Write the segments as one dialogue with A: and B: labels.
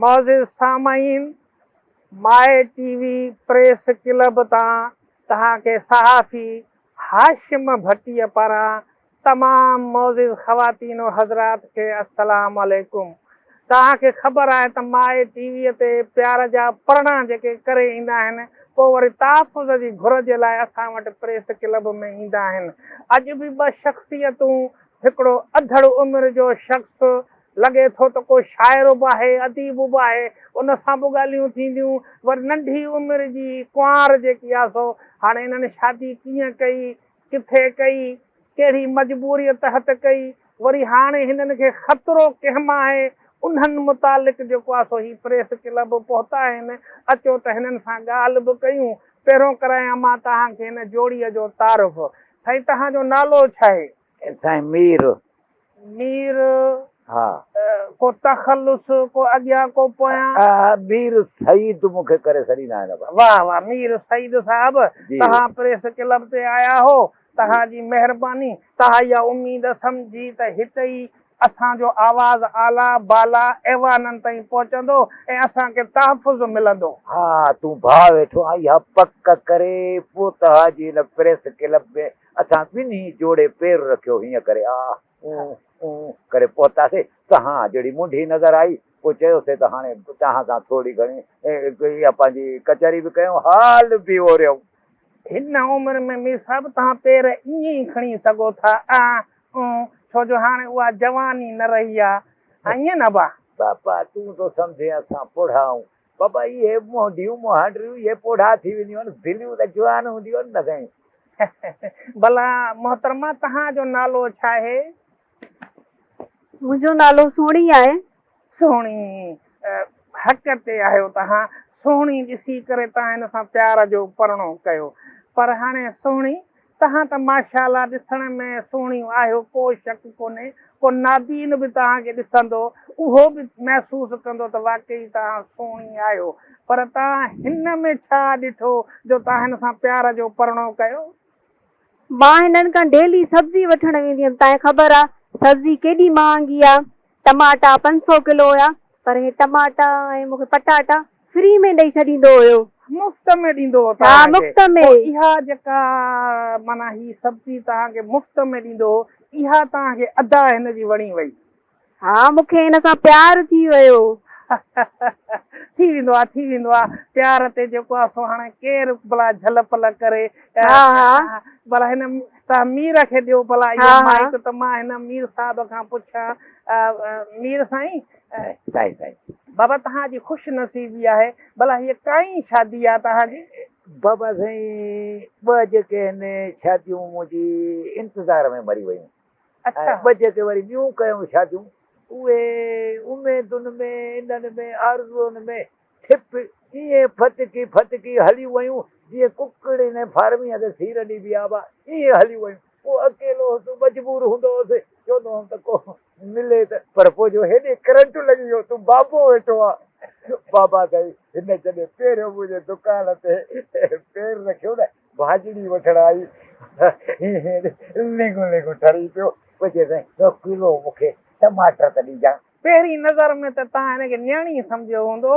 A: معزز سامعين ماء ٽي V press club تان توهان کي صحافي هاشم ڀٽيء پاران تمام معزز خواتين و حضرات کي السلام عليڪم توهان کي خبر آهي ته ماء ٽي وي تي پيار جا پرڻا جيڪي ڪري ايندا آهن پوء وري تحفظ جي گهر جي لاء اسان وٽ پريس ڪلب ۾ ايندا آهن اڄ به ٻه شخصيتون هڪڙو اڌڙ عمر جو شخص لڳي ٿو ته ڪو شاعر به آهي، اديب به آهي، ان سان به ڳالهيون ٿينديون، وري ننڍي عمر جي ڪنوار جيڪي آ سو هاڻي انهن شادي ڪيئن ڪئي، ڪٿي ڪئي، ڪهڙي مجبوريء تحت ڪئي، وري هاڻي هنن کي خطرو ڪنهن مان آهي، انهن متعلق جيڪو آ سو هي پريس ڪلب پهتا آهن، اچو ته هنن سان ڳالهه به ڪيون، پهريون ڪرايان مان توهان کي هن جوڙيء جو تعارف. سائين توهان جو نالو ڇاهي؟
B: سائين مير.
A: مير.
B: ها.
A: ڪو تخلص ڪو اڳيان ڪو پويان.
B: ها مير سعيد مون کي ڪري سڏيندا آهن ابا.
A: واه واه مير سعيد صاحب توهان پريس ڪلب تي آيا هو توهان جي مهرباني توهان اها اميد سمجهي ته هت ئي اسان جو آواز اعليٰ بالا ايوانن تائين پهچندو ۽ اسان کي تحفظ ملندو.
B: ها تون ڀاء ويٺو آهين اها پڪ ڪري پوء توهان جي هن پريس ڪلب ۾ اسان ٻنهي جوڙي پير رکيو هيئن ڪري آ اون اون ڪري پهتاسي تهان جهڙي منڍي نظر آئي پوء چيوسي ته هاڻي تهان سان ٿوري گهڻي اها پنهنجي ڪچهري به ڪيون حال به اوريون.
A: هن عمر ۾ مير صاحب توهان پير ائين ئي کڻي سگهو ٿا آ اون ڇو جو هاڻي اها جواني نه رهي آ ائين نه ابا.
B: بابا تون ٿو سمجهين اسان پوڙها آهيون بابا اهي منهنڊيون مهانڊريون اهي پوڙها ٿي وينديون آهن دليون ته جوان هونديون آهن نه سائين.
A: ڀلا محترمه توهان جو نالو ڇاهي؟
C: منهنجو نالو سهڻي آهي.
A: سهڻي حق تي آهيو توهان سهڻي ڏسي ڪري توهان هن سان پيار جو پرڻو ڪيو پر هاڻي سهڻي توهان ته ماشاء الله ڏسڻ ۾ سهڻيون آهيو ڪو شڪ ڪونهي، ڪو نابين به توهان کي ڏسندو اهو به محسوس ڪندو ته واقعي توهان سهڻي آهيو، پر توهان هن ۾ ڇا ڏٺو جو توهان هن سان پيار جو پرڻو ڪيو؟
C: مان هنن کان ڊيلي سبزي وٺڻ ويندي هيم، توهان کي خبر آ سبزي ڪيڏي مهانگي آ، ٽماٽا 500 ڪلو هيا پر هي ٽماٽا ۽ مون کي پٽاٽا فري ۾ ڏئي ڇڏيندو هيو.
A: مفت ۾ ڏيندو هو
C: ها
A: توهان کي؟
C: مفت ۾.
A: پوء اها جيڪا معنيٰ هي سبزي توهان کي مفت ۾ ڏيندو هو اها توهان کي ادا هن جي وڻي وئي؟
C: ها مون کي هن سان پيار ٿي ويو.
A: ٿي ويندو آ ٿي ويندو آ پيار تي جيڪو آ سو هاڻي ڪير ڀلا جهل پل ڪري.
C: ها ها.
A: ڀلا هن توهان مير کي ڏيو ڀلا اهو مائيڪ ته مان هن مير صاحب کان پڇان مير سائين.
B: سائين سائين.
A: بابا توهان جي خوش نصيبي آهي ڀلا هيء ڪائين شادي آ توهان جي؟
B: بابا سائين ٻه جيڪي هن شاديون منهنجي انتظار ۾ مري ويون ۽ ٻه جيڪي وري ٻيون ڪيون شاديون اهي اميدن ۾ انهن ۾ آرزوئن ۾ ٺپ ائين ڦٽڪي ڦٽڪي هليون ويون جيئن ڪڪڙ انهي فارميء کي سير ڏبي آ با ائين هليون ويون. پوء اڪيلو هوس مجبور هوندو هوس چوندو هوم ته ڪو ملي ته پر پوء جو هيڏي ڪرنٽ لڳي ويو تون بابو ويٺو آ بابا سائين هن جڏهن پهريون منهنجي دڪان تي پير رکيو نه ڀاڄڙي وٺڻ آئي لينگون لينگون ٺري پيو پوء چيس سائين ڪلو مون کي ٽماٽر ته ڏجان.
A: پهرين نظر ۾ ته توهان هن کي نياڻي سمجهيو هوندو.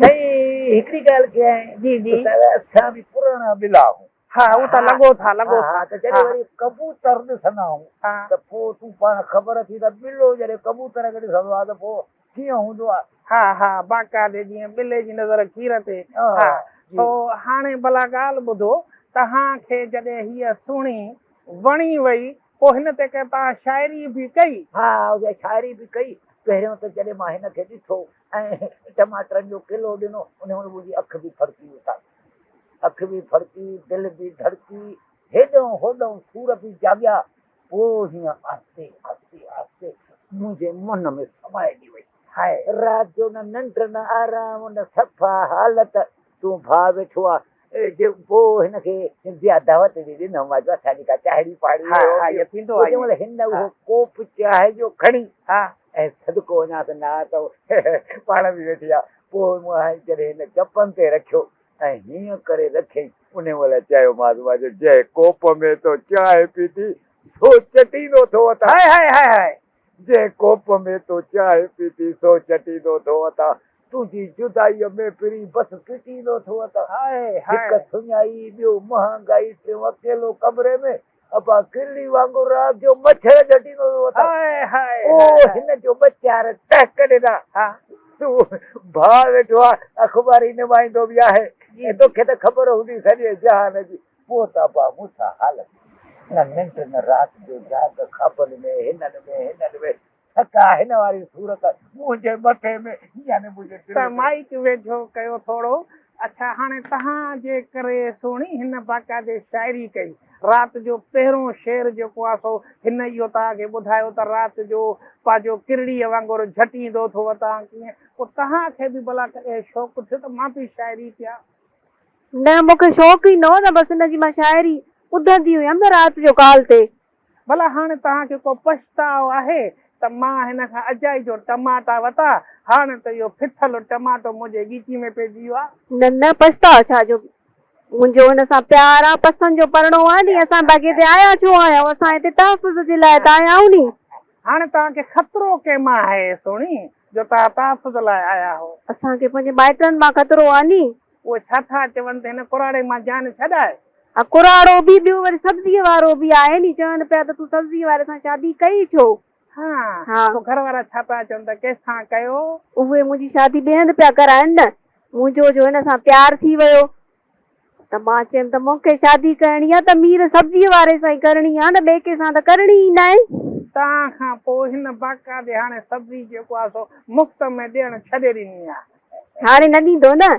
B: سائين هڪڙي ڳالهه ڪيائين
A: جي جي.
B: ته اسان به پراڻا ٻلا آهون.
A: ها هو ته لڳو ٿا لڳو ٿا.
B: ها ته جڏهن وري ڪبوتر ڏسندا آهون ته پوء تون پاڻ خبر اٿئي ته ٻلو جڏهن ڪبوتر کي ڏسندو آهي ته پوء ڪيئن هوندو آهي.
A: ها ها باقاعدي جيئن ٻلي جي نظر کير تي. ها سو هاڻي ڀلا ڳالهه ٻڌو توهان کي جڏهن هيء سهڻي وڻي وئي پوء هن تي ڪنهن توهان شاعري به ڪئي؟
B: ها اها شاعري به ڪئي. پهريون ته جڏهن مان هن کي ڏٺو ۽ ٽماٽرن جو ڪلو ڏنو ان مهل منهنجي اک به ڦڙڪي اٿا. اک به ڦڙڪي، دل به ڌڙڪي، هيڏئون هوڏئون سور به جاڳيا، پوء هيئن آهستي آهستي آهستي منهنجي من ۾ سمائجي وئي.
A: هاء!
B: رات جو نه ننڊ نه آرام نه صفا حالت، تون ڀاء ويٺو آ، جي پوء هن کي ٻيا دعوت به ڏنم جو اسان جي ڪا چاهڙي پاڙي
A: ها ها اهو ٿيندو آ
B: پوء جنهن مهل هن اهو ڪوپ چانهه جو کڻي
A: ها
B: ۽ صدقو وڃان ته نه ته پاڻ به ويٺي آ، پوء مون جڏهن هن چپن تي رکيو ۽ هيئن ڪري رکيائين، انهيء مهل چيومانس، مان جو جنهن ڪوپ ۾ تو چانهه پيتي، سو چٽيندو ٿو وتان.
A: هاء هاء هاء هاء!
B: جنهن ڪوپ ۾ تو چانهه پيتي سو چٽيندو ٿو وتان. تنهنجي جدائيء ۾ پرين بس پٽيندو ٿو وتان. هڪ سڃائي، ٻيو مهانگائي، ٽيون اڪيلو ڪمري ۾، ابا ڪرڙي وانگر رات جو مڇر جهٽيندو ٿو وتان. او هن جو ٻه چار ٽهڪ ڏنا. تون ڀاء ويٺو آ، اخباري نمائندو به آهي ۽ توکي ته خبر هوندي سڄي جهان جي. پوء ته ابا مون سان حالت نه ننڊ نه رات جو جاڳ خوابن ۾ هنن ۾ هنن ۾ ٿڪا هن واري صورت منهنجي مٿي ۾ يعني منهنجي دل
A: ته
B: ۾.
A: مائيڪ ويجهو ڪيو ٿورو. اڇا هاڻي تهان جي ڪري سهڻي هن باقاعدي شاعري ڪئي. رات جو پهريون شعر جيڪو آ سو هن اهو توهان کي ٻڌايو ته رات جو پنهنجو ڪرڙيء وانگر جهٽيندو ٿو وتان ڪيئن. پوء توهان کي به ڀلا ڪڏهن شوق ٿيو ته مان به شاعري ڪيان.
C: نه مون کي شوق ئي نه هو نه بس ان جي مان شاعري ٻڌندي هيم نه رات جو ڪال تي.
A: ڀلا هاڻي توهان کي ڪو پڇتاء آهي ته مان هن کان اجائي جو ٽماٽا وتا، هاڻي ته اهو ڦٿل ٽماٽو منهنجي ڳچي ۾ پئجي ويو آهي.
C: نه نه پڇتاء ڇا جو، منهنجو هن سان پيار آ، پسند جو پرڻو آ ني، اسان باقي هتي آيا ڇو آهيون، اسان هتي تحفظ جي لاء ته آيا آهيون ني.
A: هاڻي توهان کي خطرو ڪنهن مان آهي سهڻي، جو توهان تحفظ لاء آيا آهو.
C: اسان کي پنهنجي مائٽن مان خطرو آ ني.
A: اهي ڇا ٿا چون ته هن ڪراڙي مان جان ڇڏائي.
C: ها ڪراڙو به ٻيو وري سبزيء وارو به آهي ني، چون پيا ته تون سبزيء واري سان شادي ڪئي ڇو؟
A: ها پوء گهر وارا ڇا پيا چون ته ڪنهن سان ڪيو؟
C: اهي منهنجي شادي ٻئي هنڌ پيا ڪرائن نه، منهنجو جو هن سان پيار ٿي ويو ته مان چيم ته مون کي شادي ڪرڻي آ ته مير سبزيء واري سان ئي ڪرڻي آ نه ٻئي ڪنهن سان ته ڪرڻي ئي ناهي.
A: تنهن کان پوء هن باقاعدي هاڻي سبزي جيڪو آ سو مفت ۾ ڏيڻ ڇڏي ڏني آ.
C: هاڻي نه ڏيندو نه،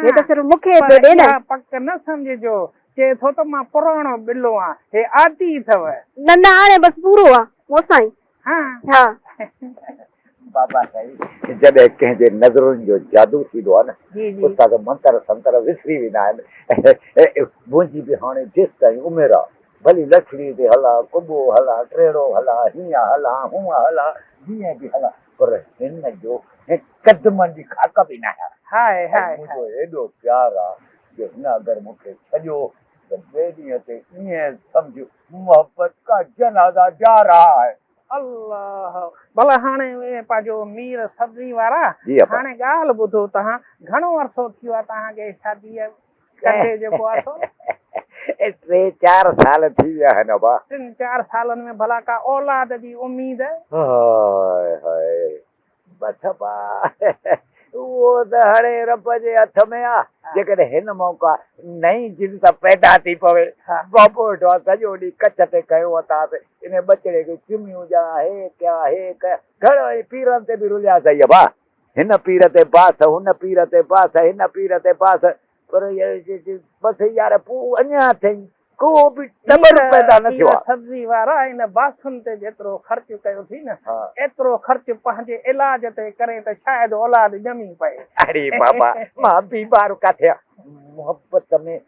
C: هي ته صرف مون کي
A: پر
C: پيو ڏي نه.
A: اها پڪ نه سمجهجو، چئي ٿو ته مان پراڻو ٻلو آن، هي عادي اٿو.
C: نه نه هاڻي بس پورو آ مون سان ئي.
A: ها.
C: ها.
B: بابا سائين جڏهن ڪنهن جي نظرن جو جادو ٿيندو آهي نه استاد منتر سنتر وسري ويندا آهن منهنجي به هاڻي جيستائين عمر آ ڀلي لڇڙي تي هلان ڪٻو هلان ٽيڙو هلان هيئن هلان هونئن هلان جيئن به هلان پر هن جو قدمن جي خاڪ به ناهيان ۽ منهنجو ايڏو پيار آ جو هن اگر مون کي ڇڏيو ته ٻئي ڏينهن تي ائين سمجهه محبت ڪا جنازه جا رها هي.
A: الله ڀلا هاڻي اهي پنهنجو مير سبزي وارا هاڻي ڳالهه ٻڌو تهان گهڻو عرصو ٿيو آهي تهان کي شاديء ڪندي جيڪو آهي سو.
B: ٽي چار سال ٿي ويا آهن ابا.
A: ٽن چار سالن ۾ ڀلا ڪا اولاد جي اميد.
B: هاء هاء بس ابا اهو ته هاڻي رب جي هٿ ۾ آ، جيڪڏهن هن مان ڪا نئين جنس پيدا ٿي پوي. بابو ويٺو آ سڄو ڏينهن ڪڇ تي ڪيو اٿاس، انهي ٻچڙي کي چميون ڏيان، هي ڪيان هي ڪيان، گهڻو ئي پيرن تي به رليا سهي ابا، هن پير تي باس، هن پير تي باس، هن پير تي باس، پر بس يار پوء اڃا اٿئي ڪو به ٽٻر پيدا نه ٿيو آهي.
A: سبزي وارا ان باسن تي جيترو خرچ ڪيو ٿي نه ايترو خرچ پنهنجي علاج تي ڪرين ته شايد اولاد ڄمي پئي.
B: اڙي بابا مان بيمار ڪاٿي آهيان. محبت ۾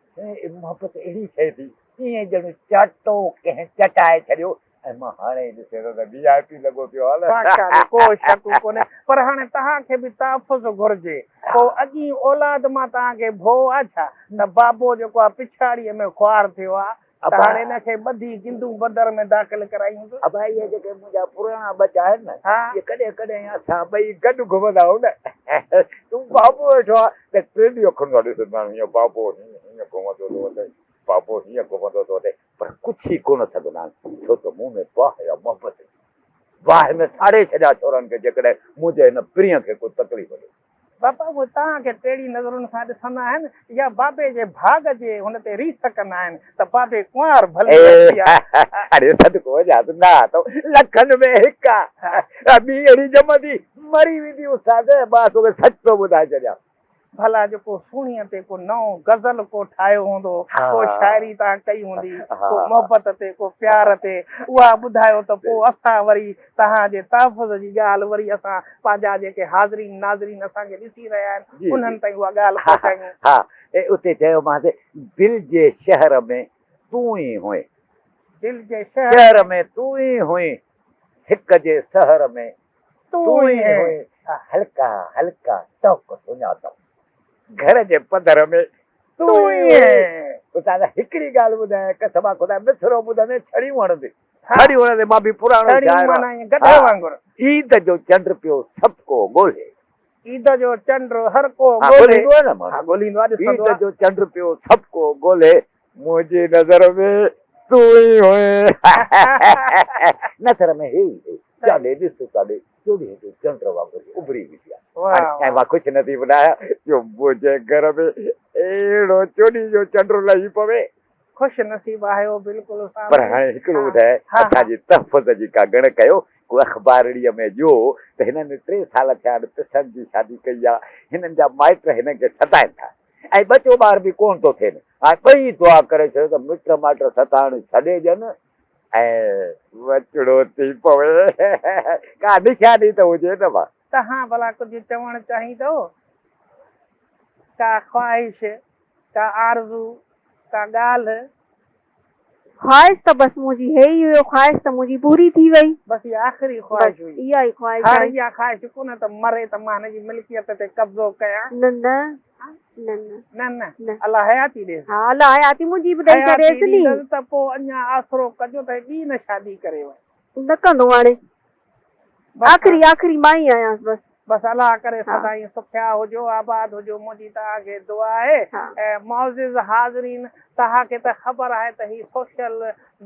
B: محبت اهڙي شيء ٿي ائين ڄڻ چاٽو ڪنهن چٽائي ڇڏيو ۽ مان هاڻي ئي ڏسي ٿو ته وي آء پي لڳو پيو آهي.
A: باقاعده ڪو شڪ ڪونهي پر هاڻي توهان کي به تحفظ گهرجي پوء اڳئين اولاد مان توهان کي ڀوء آ ڇا ته بابو جيڪو آ پڇاڙيء ۾ خوار ٿيو آ ته هاڻي ان کي ٻڌي گندو بدر ۾ داخل ڪرايونس.
B: ابا اهي جيڪي منهنجا پراڻا ٻچا آهن نه اهي ڪڏهن ڪڏهن اسان ٻئي گڏ گهمندا آهيون نه تون بابو ويٺو آ ته ٽيڏي اکين سان ڏسندا آهن هيئن بابو هيئن هيئن گهمندو ٿو وتي بابو هيئن گهمندو ٿو وتي پر ڪڇي ڪونه سگهندا آهن، ڇو ته مون ۾ باهه آ محبت جي. باهه ۾ ساڙي ڇڏيان ڇورن کي جيڪڏهن منهنجي هن پرينء کي ڪو تڪليف ڏئي.
A: بابا اهي توهان کي ٽيڙي نظرن سان ڏسندا آهن يا بابي جي ڀاڳ جي هن تي ريس ڪندا آهن ته بابي ڪنوار ڀلي رکي آ.
B: اڙي صدقو هجانس نه ته لکن ۾ هڪ آ، ٻي اهڙي ڄمندي مري ويندي استاد مان توکي سچ ٿو ٻڌائي ڇڏيان.
A: ڀلا جو ڪو سهڻيء تي ڪو نئون غزل ڪو ٺاهيو هوندو، ڪو شاعري توهان ڪئي هوندي، ڪو محبت تي، ڪو پيار تي، اها ٻڌايو ته پوء اسان وري توهان جي تحفظ جي ڳالهه وري اسان پنهنجا جيڪي حاضرين ناظرين اسان کي ڏسي رهيا آهن انهن تائين اها ڳالهه پهچايون.
B: ها اتي چيومانس، دل جي شهر ۾ تون ئي هئين.
A: دل جي شهر
B: ۾ تون ئي هئين، سڪ جي سحر ۾ تون ئي هئين هلڪا هلڪا ٽهڪ سڃاتم. گهر جي پڌر ۾ تون ئي هئين. استاد هڪڙي ڳالهه ٻڌايان قسم آ خدا مصرعو ٻڌندين ڇڙيون هڻندين ڇڙيون هڻندين مان به پراڻو شاعر آهيان
A: گڏهه وانگر.
B: عيد جو چنڊ پيو سڀ ڪو ڳولهي.
A: عيد جو چنڊ هر ڪو ڳولهي. ڳولهيندو آهي
B: نه ماڻهو. ڳولهيندو آهي ڏسندو آهي. عيد جو چنڊ پيو سڀ ڪو ڳولهي منهنجي نظر ۾ تون ئي هئين. نظر ۾ هي ئي هي جاڏي ڏس تاڏي چوڏهين جو چنڊ وانگر اڀري ويندي آهي ۽ مان خوش نصيب نه آهيان جو منهنجي گهر ۾ اهڙو چوڏهين جو چنڊ لهي پوي.
A: خوش نصيب آهيو بلڪل
B: سامي. پر هاڻي هڪڙو ٻڌاء اسان جي تحفظ جي ڪا ڳڻ ڪيو ڪو اخبارڙيء ۾ ڏيو ته هنن 3 سال ٿيا آهن پسند جي شادي ڪئي آ هنن جا مائٽ هنن کي ستائن ٿا ۽ ٻچو ٻار به ڪونه ٿو ٿين هاڻي ٻئي دعا ڪري ڇڏيو ته مٽ مائٽ ستائڻ ڇڏي ڏين ۽ وچڙو ٿي پوي ڪا نشاني ته هجي نه ڀا.
A: توهان ڀلا ڪجهه چوڻ چاهيندؤ؟ ڪا خواهش، ڪا آرزو، ڪا ڳالهه؟
C: خواهش ته بس منهنجي هي ئي هيو، خواهش ته منهنجي پوري ٿي وئي.
A: بس اها آخري خواهش هئي.
C: بس اها ئي خواهش آهي.
A: هاڻ اها خواهش ڪونه ته مري ته مان هن جي ملڪيت تي قبضو ڪيان.
C: نه نه نه نه.
A: نه نه الله حياتي ڏيس.
C: ها الله حياتي منهنجي به ڏئي ڇڏيس
A: ني. حياتي ڏيندس ته پوء اڃا آسرو ڪجو ته هي ٻي نه شادي ڪري وڃي.
C: نه ڪندو هاڻي. آخري آخري مان ئي آهيانس بس.
A: بس الله ڪري سدائين سکيا هجو آباد هجو منهنجي توهان کي دعا آهي ۽ معزز حاضرين توهان کي ته خبر آهي ته هي سوشل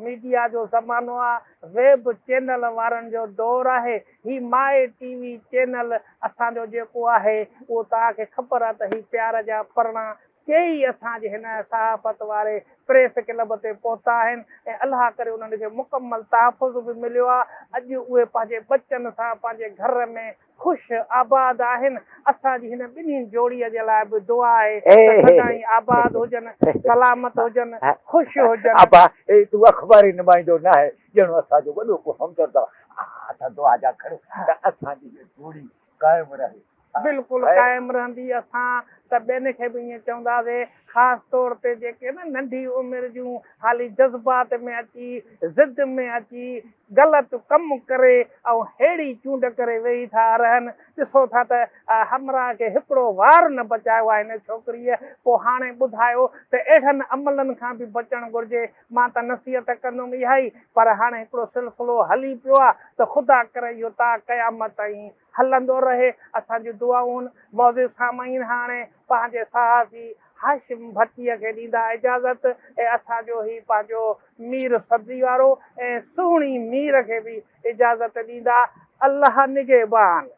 A: ميڊيا جو زمانو آ ويب چينل وارن جو دور آهي هي ماء ٽي وي چينل اسان جو جيڪو آهي اهو توهان کي خبر آ ته هي پيار جا پرڻا ڪيئي اسان جي هن صحافت واري پريس ڪلب تي پهتا آهن ۽ الله ڪري انهن کي مڪمل تحفظ به مليو آ اڄ اهي پنهنجي ٻچن سان پنهنجي گهر ۾ خوش آباد آهن اسان جي هن ٻنهي جوڙي جي لاء به دعا آهي ته سدائين آباد هجن سلامت هجن خوش هجن.
B: ابا اي تون اخباري نمائندو ناهي ڄڻ اسان جو وڏو ڪو همدرد آ هٿ دعا جا کڻ ته اسان جي هي جوڙي قائم رهي.
A: بلڪل قائم رهندي اسان ته ٻين کي به ائين چونداسي خاص طور تي جيڪي نه ننڍي عمر جون حالي جذبات ۾ اچي ضد ۾ اچي غلط ڪم ڪري ۽ ههڙي چونڊ ڪري ويهي ٿا رهن ڏسو ٿا ته همراهه کي هڪڙو وار نه بچايو آهي هن ڇوڪريء پوء هاڻي ٻڌايو ته اهڙن عملن کان به بچڻ گهرجي مان ته نصيحت ڪندم اها ئي پر هاڻي هڪڙو سلسلو هلي پيو آ ته خدا ڪري اهو تا قيامت تائين هلندو رهي اسان جون دعائون معزز سامعين هاڻي پنهنجي صحافي هاشم ڀٽي کي ڏيندا اجازت ۽ اسان جو هي پنهنجو مير سبزي وارو ۽ سهڻي مير کي به اجازت ڏيندا الله نگهبان.